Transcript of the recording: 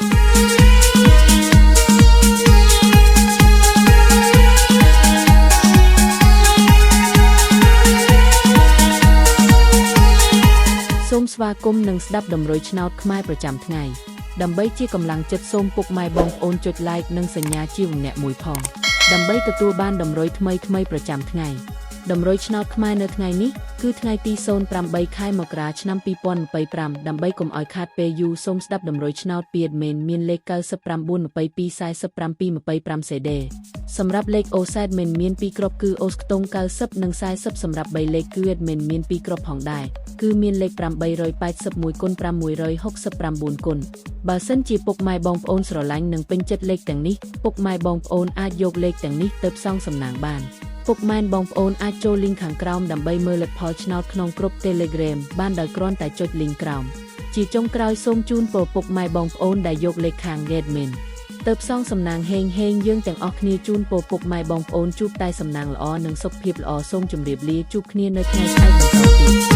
សូមស្វាគមន៍និងស្ដាប់តម្រុយឆ្នោតខ្មែរប្រចាំថ្ងៃដើម្បីជាកម្លាំងចិត្តសូមពុកម៉ែបងប្អូនចុច Like និងសញ្ញាជាវម្នាក់មួយផងដើម្បីទទួលបានតម្រុយថ្មីៗប្រចាំថ្ងៃតម្រុយឆ្នោតខ្មែរនៅថ្ងៃនេះគឺថ្ងៃទី08ខែមករាឆ្នាំ2025ដើម្បីកុំឲ្យខាតពេលយូរសូមស្ដាប់តម្រុយឆ្នោតពី admin មានលេខ99 22 47 25 CD សម្រាប់លេខអូសែតមិនមាន2គ្រាប់គឺអូសខ្ទង់90និង40សម្រាប់3លេខគឺ admin មាន2គ្រាប់ផងដែរគឺមានលេខ881គុណ669គុណបើសិនជាពុកម៉ែបងប្អូនស្រឡាញ់និងពេញចិត្តលេខទាំងនេះពុកម៉ែបងប្អូនអាចយកលេខទាំងនេះទៅផ្សងសំណាងបានពុកម៉ែបងប្អូនអាចចូលលីងខាងក្រោមដើម្បីមើលលទ្ធផលឆ្នោតក្នុងក្រុម Telegram បានដោយគ្រាន់តែចុចលីងក្រោមជាចុងក្រោយសូមជូនពរពុកម៉ែបងប្អូនដែលយកលេខខាង admin ទៅផ្សងសំណាងហេងហេងយើងទាំងអស់គ្នាជូនពរពុកម៉ែបងប្អូនជួបតែសំណាងល្អនិងសុខភាពល្អសូមជម្រាបលាជួបគ្នានៅថ្ងៃស្អែកបន្តទៀត។